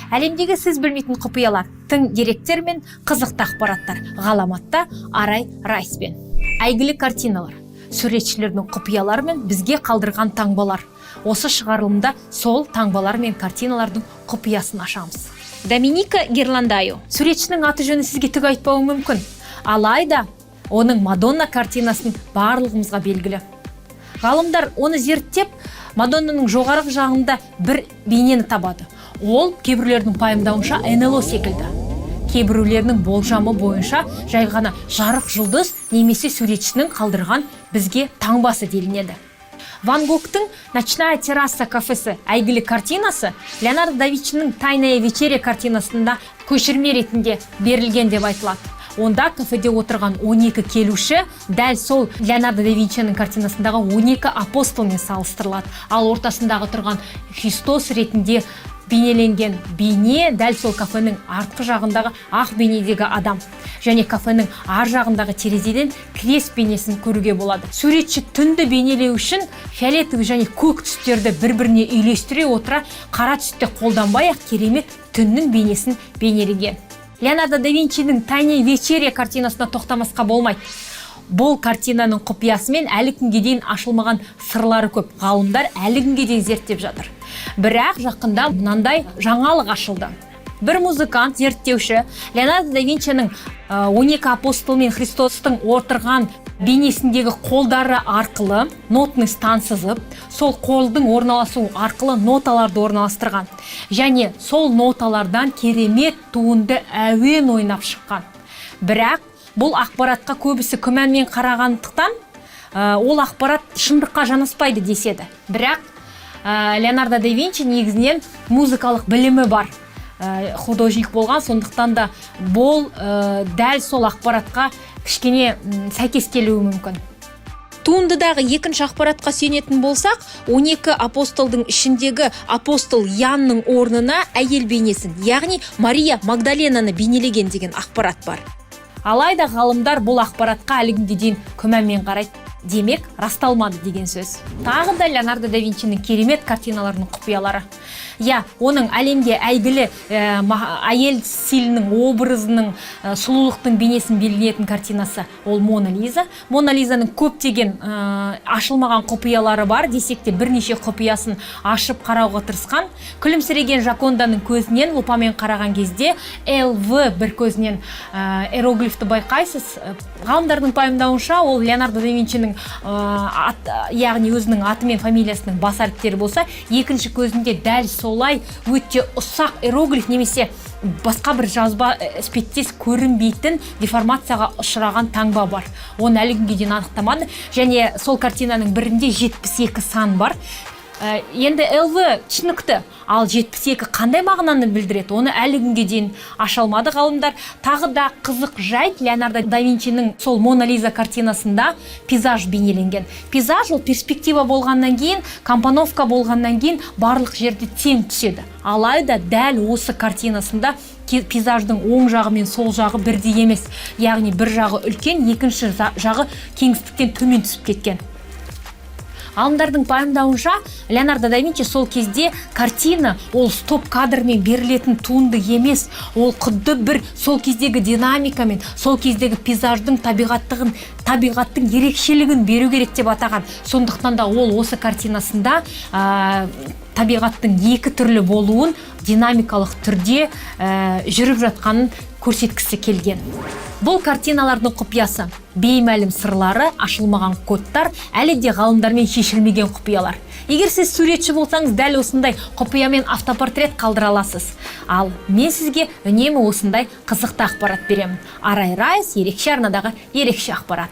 Әлемдегі сіз білмейтін құпиялар, тың деректер мен қызықты ақпараттар ғаламатта Арай Райспен. Әйгілі картиналар, суретшілердің құпиялары мен бізге қалдырған таңбалар. Осы шығарылымда сол таңбалар мен картиналардың құпиясын ашамыз. Доминика Гирландайо. Суретшінің аты жөні сізге түк айтпауы мүмкін. Алайда оның «Мадонна» картинасын барлығымызға белгілі. Ғалымдар оны зерттеп, Мадоннаның жоғарғы жағында бір бейнені табады. Ол кейбіреулердің пайымдауынша НЛО секілді. Кейбіреулерінің болжамы бойынша жай ғана жарық жұлдыз немесе суретшінің қалдырған бізге таңбасы делінеді. Ван Гогтың «Ночная терраса кафесі» әйгілі картинасы Леонардо да Винчиның «Тайная вечеря» картинасында көшірме ретінде берілген деп айтылады. Онда кафеде отырған 12 келуші дәл сол Леонардо да Винчиның картинасындағы 12 апостолмен салыстырылады. Ал ортасындағы тұрған Христос ретінде бейнеленген бейне дәл сол кафенің артқы жағындағы ақ бейнедегі адам. Және кафенің ар жағындағы терезеден крест бейнесін көруге болады. Суретші түнді бейнелеу үшін фиолетовый және көк түстерді бір-біріне үйлестіре отыра, қара түсті қолданбай ақ керемет түннің бейнесін бейнелеген. Леонардо да Винчидің «Тайная вечеря» картинасына тоқтамасқа болмайды. Бұл картинаның құпиясымен әлі күнге дейін ашылмаған сырлары көп. Ғалымдар әлі күнге дейін зерттеп жатыр. Бірақ жақында мынандай жаңалық ашылды. Бір музыкант зерттеуші Леонардо да Винчиның 12 апостол мен Христостың отырған бейнесіндегі қолдары арқылы нотный стан сызып, сол қолдың орналасуы арқылы ноталарды орналастырған және сол ноталардан керемет туынды әуен ойнап шыққан. Бірақ бұл ақпаратқа көбісі күмәнмен қарағандықтан, ол ақпарат шындыққа жанаспайды деседі. Бірақ Леонардо да Винчи негізінен музыкалық білімі бар художник болған, сондықтан да бұл дәл сол ақпаратқа кішкене сәйкес келуі мүмкін. Туындыдағы екінші ақпаратқа сүйенетін болсақ, 12 апостолдың ішіндегі апостол Янның орнына әйел бейнесін, яғни Мария Магдаленаны бейнелеген деген ақпарат бар. Алайда ғалымдар бұл ақпаратқа әлі күнге дейін күмәнмен қарайды. Демек, расталмады деген сөз. Тағы да Леонардо да Винчиның керемет картиналарының құпиялары. Иә, оның әлемге әйгілі әйел стилінің образының, сұлулықтың бейнесін белгілетін картинасы ол «Мона Лиза». «Мона Лизаның» көптеген ашылмаған құпиялары бар десек те, бірнеше құпиясын ашып қарауға тырысқан. Күлімсіреген Жаконданың көзінен лупамен қараған кезде ЛВ бір көзінен иероглифті байқайсыз. Ғалымдардың пайымдауынша, ол Леонардо да Винчиның яғни өзінің аты мен фамилиясының бас әріптері болса, екінші көзінде дәл солай өте ұсақ иероглиф немесе басқа бір жазба іспеттес көрінбейтін деформацияға ұшыраған таңба бар. Оны әлі күнге дейін анықтамады. Және сол картинаның бірінде 72 сан бар. Енді ЛВ түсінікті, ал 72 қандай мағынаны білдіреді, оны әлі күнге дейін аша алмады ғалымдар. Тағы да қызық жайт: Леонардо да Винчиның сол «Мона Лиза» картинасында пейзаж бейнеленген. Пейзаж ол перспектива болғаннан кейін, компоновка болғаннан кейін барлық жерде тең түседі. Алайда дәл осы картинасында пейзаждың оң жағы мен сол жағы бірдей емес, яғни бір жағы үлкен, екінші жағы кеңістіктен төмен түсіп кеткен. Ғалымдардың пайымдауынша, Леонардо да Винчи сол кезде картина ол стоп кадрмен берілетін туынды емес, ол құдды бір сол кездегі динамикамен, сол кездегі пейзаждың табиғаттығын, табиғаттың ерекшелігін беру керек деп атаған. Сондықтан да ол осы картинасында табиғаттың екі түрлі болуын, динамикалық түрде жүріп жатқанын көрсеткісі келген. Бұл картиналардың құпиясы, беймәлім сырлары, ашылмаған кодтар, әлі де ғалымдармен шешілмеген құпиялар. Егер сіз суретші болсаңыз, дәл осындай құпиямен автопортрет қалдыра аласыз. Ал мен сізге үнемі осындай қызықты ақпарат беремін. Арай Райс, ерекше арнадағы ерекше ақпарат.